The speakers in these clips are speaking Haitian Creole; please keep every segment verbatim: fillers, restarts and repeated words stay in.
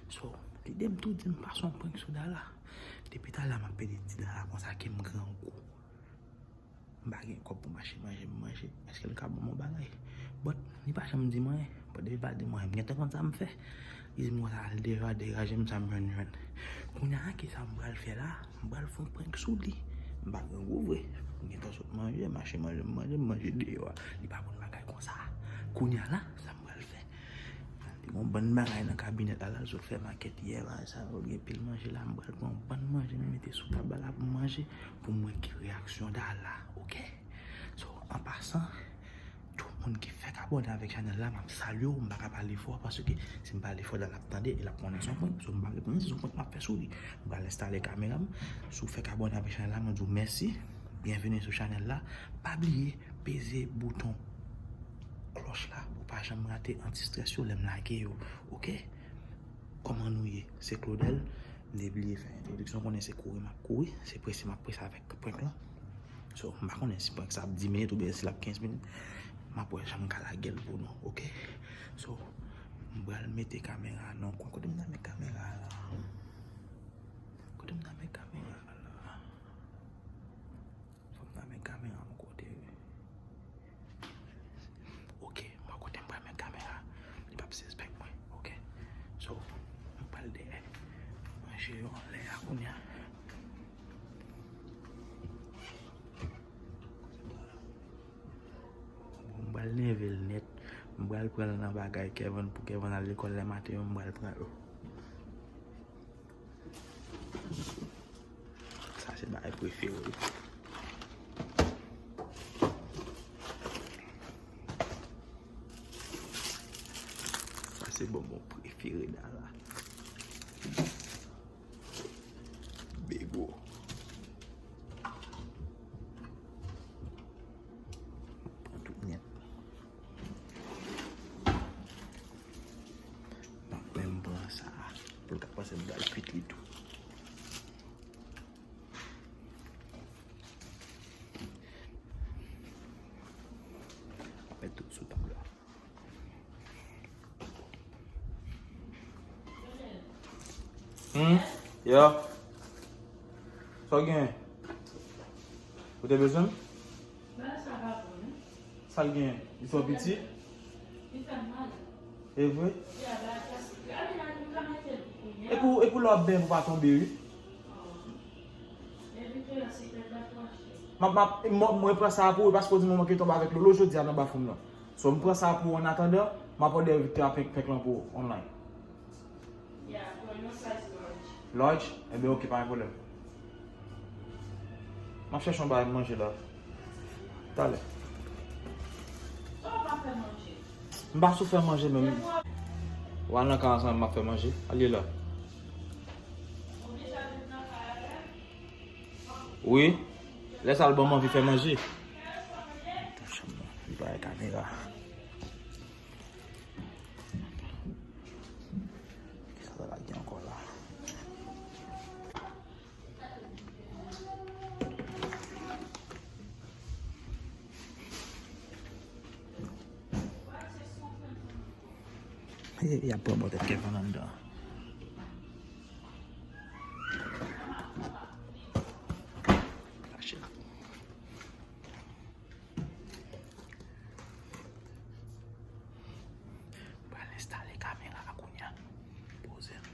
So, lide m tou di m pa se yon prank sou Dala. Depi talè m ap pede di Dala konsa ke m grangou. M pa gen kòb pou m achte manje, m manje. Èske l ka ban m yon bagay? But, li pa janm di m anyen. But, depi l pa di m anyen, m gentan konn sa m fè. Li di m konsa, al deyò, al degaje m, sa m jwenn, jwenn. Kounye a, ki sa m pral fè la? M pral fè yon prank sou li. M pa grangou vre. M gentan sot manje, m achte manje, m manje, m manje deyò a. Li pa konn bagay konsa. Kounye a la, sa m pral fè? Li gen yon bann bagay nan kabinèt la, la, l sot fè makèt yè, bagay sa yo, l gen pil manje la, m pral pran yon bann manje, m mete sou tab la pou m manje, pou m wè ki reyaksyon Dala, oke? So, an pasan, tout moun ki fèk abòne avèk chanèl la, m ap salye w, m pa ka pale fò, paske si m pale fò, Dala ap tande, e l ap konnen se yon prank, so m pa reponn, se yon prank m ap fè sou li. M pral enstale kamera m, si w fèk abòne avèk chanèl la, mwen di w mèsi, byenveni sou chanèl la, pa bliye, peze bouton klòch la pou w pa janm rate anti-strès yo lè m lage yo, oke? Kòman nou ye? Se Claudel. M te bliye fè entwodiksyon, konnen se kouri m ap kouri, se prese m ap prese avèk prank lan. So, m pa konnen si prank sa ap dis minit oubyen si l ap kenz minit. M ap wè jan m ka lage l pou nou, oke? So, m pral mete kamera a nan yon kwen. Kote m ta met kamera a la? Kote m ta met kamera a la? Fò m ta met kamera m kote. Oke, m wè kote m pral met kamera. Li p ap sispèk mwen. Oke. So, m pral dèyè. Manje yo anlè a kounye a. M pral nève l nèt. M pral pran l nan bagay Kevin pou Kevin al lekòl lè maten yo, m pral pran l. Sa se bagay prefere m. Sa se bonbon prefere Dala. Bego. Pran tout nèt. M ap menm pran sa a. Pou l ka panse m pral kwit li tou. Mèt tout sou tab la. Hmm? Yeah. Sa w gen? Ou te bezwen m? Sa l gen? Li twò piti? E vre? E pou, e pou lè w ap benyen pou pa tonbe, wi. M ap, m ap, mwen, mwen pran sa pou ou, paske w di m w manke tonbe avèk Lolo jodi a nan bathroom nan. So, m pran sa pou ou annatandan, m ap òdè Victor a fèk, fèk lan pou ou, online. Yeah, pran yon size large. Large? Enben, oke, pa gen pwoblèm. M ap chèche yon bagay manje la. Talè. Sa w pa fè manje? M pa sou fè manje menm. Ou al nan kay ansanm, m ap fè manje. Al ye la. Ou deja vin nan kay la? Wi. Lè sa l ban m anvi fè manje. Li pa gen kamera. Kisa sa va gen ankò la? E, y ap pran bòtèt Kevin anndan. Fache la. Pral enstale kamera a kounye a. Poze l.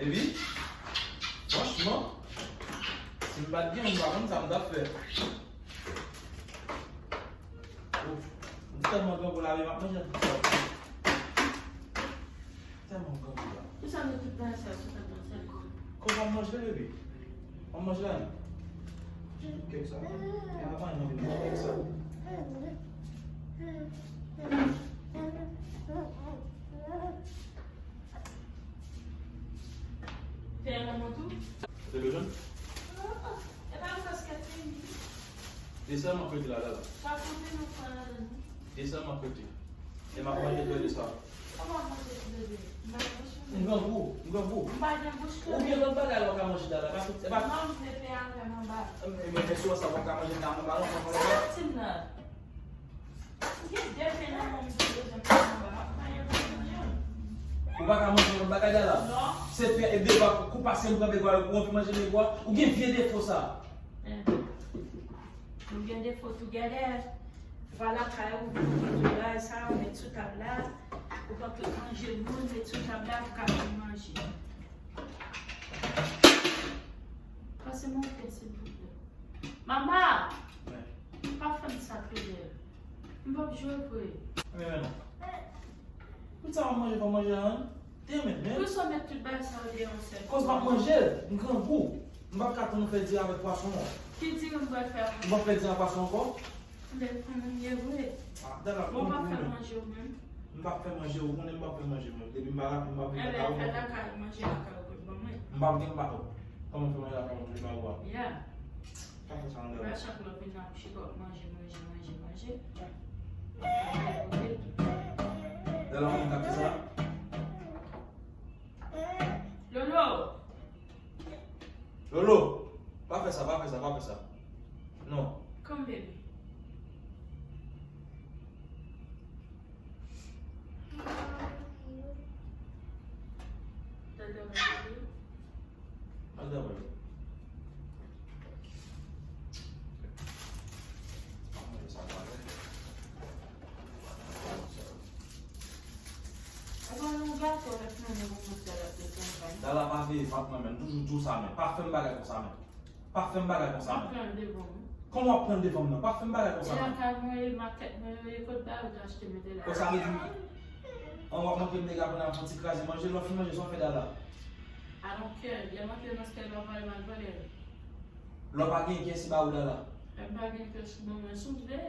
Epi, franchman, si m pa t gen, m pa konn sa m t ap fè. Ouf, m tèlman grangou lave, m ap manje tout sa. Tèlman grangou la. Poukisa nou tout bagay sa yo sot nan sèl kò? Kòman w manje, bebe? W ap manje la menm? Kèk sa. E pa manje, manje kèk sa. Fè yon moutou. Ou te bezwen? E pa yon kaskèt fini. Desann m ap rete la, la, la. Pa konte nou pran ladan nou. Desann m ap rete. E m ap manje dèyè de sa. Kòman manje ti bebe? M pa gen bouch pou manje. M grangou, m grangou. M pa gen bouch pou manje. Ou gen lòt bagay la w ka manje la, la. Pa tout, e pa... Non, m vle peye avè m anba. Men, men, men sou sa w ka manje la anba la, w ka manje la. Sa w di m nan? Ou gen de pen nan men w, m bezwen manje anba. M ap manyen pou manje. Ou pa ka manje lòt bagay la, la? Non. Se pen e de pa kou pase m pran de pa, ou anvi manje de pa. Ou gen vye defo sa. Eh. Nou gen defo together. Ou pa lakay ou, ou pran tout bagay sa, ou met sou tab la. Ou pran tout manje moun, met sou tab la pou ka vin manje. Pase m yon pen, silvouplè. Mama! Pa fè m sa, Claudel. M p ap jwe vre. Men, men, non. Tout sa w ap manje, pa manje la, non? Demen, men. Pou sa w met tout bagay sa yo deyò yon sèl kou? Koz m ap manje l, m grangou. M p ap ka tann ou fè diri avèk pwason an. Ki diri m pral fè avè w? M p ap fè diri ak pwason ankò. Men, kòman m ye vre? Ah, Dala, bon, m p ap fè manje w menm. M p ap fè manje w, ou konnen m p ap fè manje mwen. Depi m pa la, m p ap vin lakay ou. Enben, fè lakay, manje lakay ou pou ban mwen. M p ap gen, m p ap. Kòman fè manje lakay ou, manje ba ou a? Ya. Pa fè sa, Dala. Chak lè w vin la, chita w ap manje, manje, manje, manje. Dala, ou konn sa k fè sa? Lolo! Lolo! Pa fè sa, pa fè sa, pa fè sa. Non. Come, baby. Al dòmi, baby. Al dòmi. Dala pa veye vant mwen menm, m toujou di w sa menm. Pa fè m bagay konsa menm. Pa fè m bagay konsa menm. Kòman w ap pran devan m nan? Pa fè m bagay konsa menm. Lakay mwen ye, makèt mwen yo ye, kot bagay ou te achte mete la? Konsa vle di, an w ap manke m dega pou n ap fè yon ti kraze manje, lè w fin manje, sa w fè Dala? I don't care. Lè m antre nan stèl, w ap pale m al vòlè. Lè w pa gen kès ba ou Dala. Lè m pa gen kès ban mwen, si w vle.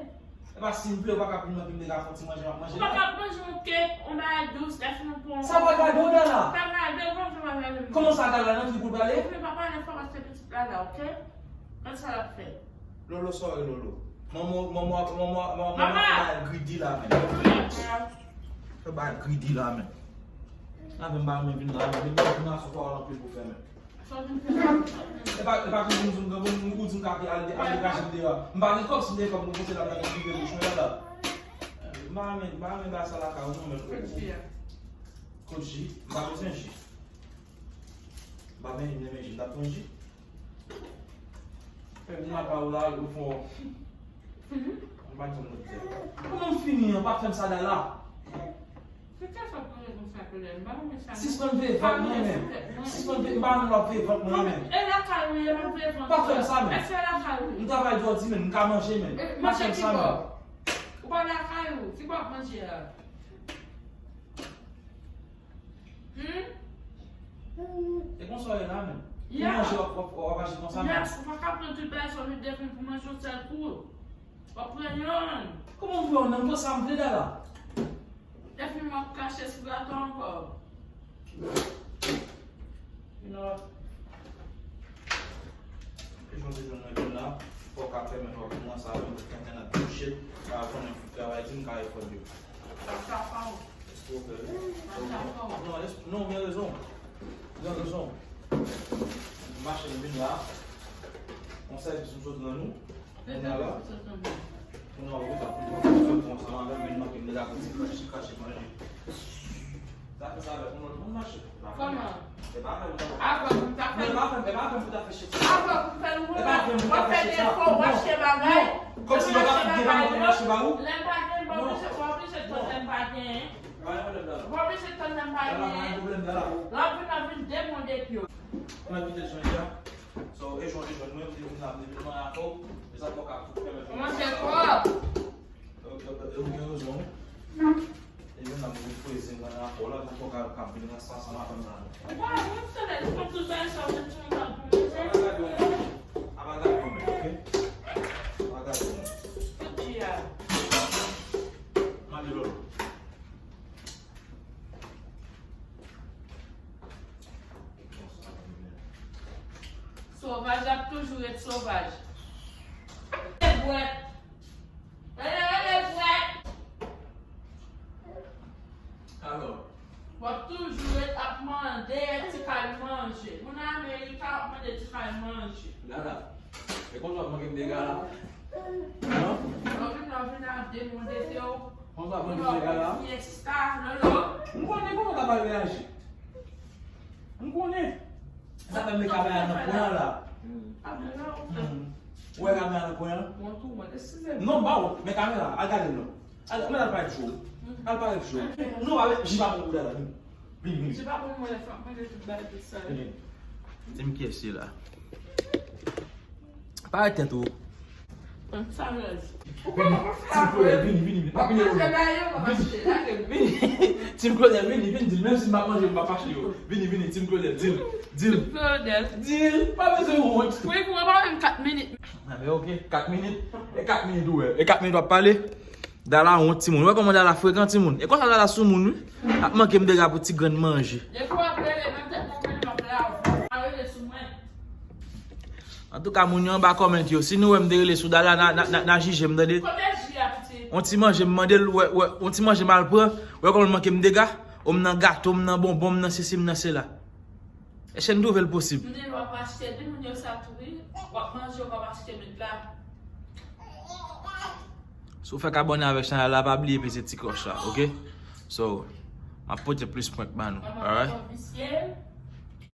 E pa si m vle, ou pa ka vin nan vin dega fè yon ti manje, m ap manje. Ou pa ka manje yon kèk, yon bagay dous, lè fini pou... Sa pa gade w Dala. Sa pa gade w, kòman sa pa gade m? Kòman sa Dala nan ki pou l prale? Ou vle pa pale fò paske pitit la la, oke? Gad sa l ap fè. Lolo, sorry, Lolo. Manman, manman, manman, manman, manman fè bagay gridi la, men. Fè bagay gridi la, men. Avè m pa renmen vin la, men. Vin la, vin la, sou pawòl anpil pou fè, men. Sa w vin fè la? E pa, e pa ki vin di m, ou di m ka al, al degaje m deyò. M pa gen kòb, si m te gen kòb, mwen pote la, m ta gen prive bouch mwen la. M pa renmen, m pa renmen bagay sa lakay ou non, men. Kot ji a? Kot ji? M pa bezwen ji. M pa renmen, renmen ji. M t ap pran ji. Fè moun apa ou la, ou fò. Fini? M pa janm di. Kòman m fini an? Pa fè m sa Dala. Se kè sa w pran konsa, Claudel? M pa renmen sa non. Sispann veye vant mwen menm. Sispann veye, m pa renmen lè w ap veye vant mwen menm. E lakay ou ye, m ap veye vant ou? Pa fè m sa menm. Èske lakay ou ye? M travay jodi menm, m ka manje menm. Pa fè m sa menm. Ou pa lakay ou, ki bò w ap manje a? Hmm? E konsa w ye la menm. Pou manje w ap, w ap, w ap aji konsa menm. Ou pa ka pran tout bagay sa w met devan pou manje yon sèl kou. W ap pran yonn. Kòman m pran yonn nan? M pran sa m vle Dala. Epi m ap kache sou gato ankò. Non. E jan w te jwenn mwen vin la, fò w ka fèmen, fò w vin nan sa, mwen fè entènèt bouche, pa konnen fout travay di m ka efò yo. Sa pa w. Èske w fè l? Sa pa w. Non, èske, non, gen rezon. Gen rezon. M mache m vin la. Yon sèvis m sot rann ou. Kounye a la. Kounye a ou ret ap konsanm avè m, vin manke m de la pou ti krache, krache manje. Sa fè sa avèk yon lòt moun mache. Kòman? E pa avè m ta fè. Avan pou m ta fè. Non, e pa avè m, e pa avè m pou ta fè chèk sa. Avan pou m fè l ou menm. E pa avè m pou ta fè chèk sa. W ap fè defo, w achte bagay. Non. Kòmsi lè w pa gen bagay, m ap mache ba ou. Lè m pa gen, m pa oblije, w oblije tann lè m pa gen. Pa gen pwoblèm la. W oblije tann lè m pa gen. Pa gen pwoblèm la. Lè w vin, w ap vin demande pye w. Mwen kite Janja. So, e jwenn, e jwenn mwen, m te vin la, m te vin mande avè w. E sa fò ka tout fè mwen. Mwen se kòb. Ou gen rezon. E jwenn la, m vin kweze mwen avè w la, fò ka, ka vin rès ansanm avè m la. Ou pa, ou tande, ou konn tout bagay sa, ou konn tout bagay pou mwen. Apa gade mwen, apa gade mwen, oke? Apa gade mwen. Tout di a. Mande lòt. Sovaj ap toujou ret sovaj. Rele bwèt. Rele, rele bwèt. Alò, Ala. E konsa w ap manke m dega la? Non? Lò vin, lò vin ap demande te w. Konsa w ap manke m dega la? Fiesta, Lolo. M konnen kòman w ta pral reyaji. M konnen. Sa fè m met kamera nan kwen an la. Kamera, ou fè. Ou wè kamera nan kwen an? Mwen tou, mwen, eskize m. Non, m pa wont. Men kamera, al gade l non. Al, mwen al parèt cho. Al parèt cho. Non, pa, ji pa bon pou dada, vini. Vini, vini. Ji pa bon, mwen lè fè manje tout bagay tout sa. Vini. Di m kiyès se la. Parèt tèt ou. Sa vle di. Ou kòman pou fè apre? Vini, vini, vini. Pa pile ou. Manje la yo, pa mache la ke vini. Team Claudel, vini, vini, di l. Menm si m pa manje, m pa fache yo. Vini, vini, Team Claudel, di l. Di l. Claudel. Di l. Pa bezwen wont. Wi, pou mwen pa menm kat minit. Ah, men ok, kat minit. E kat minit ou wè. E kat minit w ap pale. Dala wont timoun. Ou wè kòman Dala frekan timoun. E konsa Dala sou moun wi. Ap manke m dega pou ti grenn manje. Depi w ap rele, menm tèt mwen plen, m ap lave. Pa rele sou mwen. Antouka, moun yo anba comment yo, si nou wè m te rele sou Dala, na, na, na, na jije m, tande. Kote ji a, pitit? On ti manje m mande l, wè, wè, on ti manje m al pran, wè kòman l manke m dega, o m nan gato, m nan bonbon, m nan sesi, m nan sela. Èske n twouve l posib? M di l w ap achte, di moun yo sa tou wi, w ap manje, w ap achte met la. Si w fèk abòne avèk chanèl la, pa bliye peze ti klòch la, ok? So, m ap pote plis prank ba nou, alright? Manman, visye.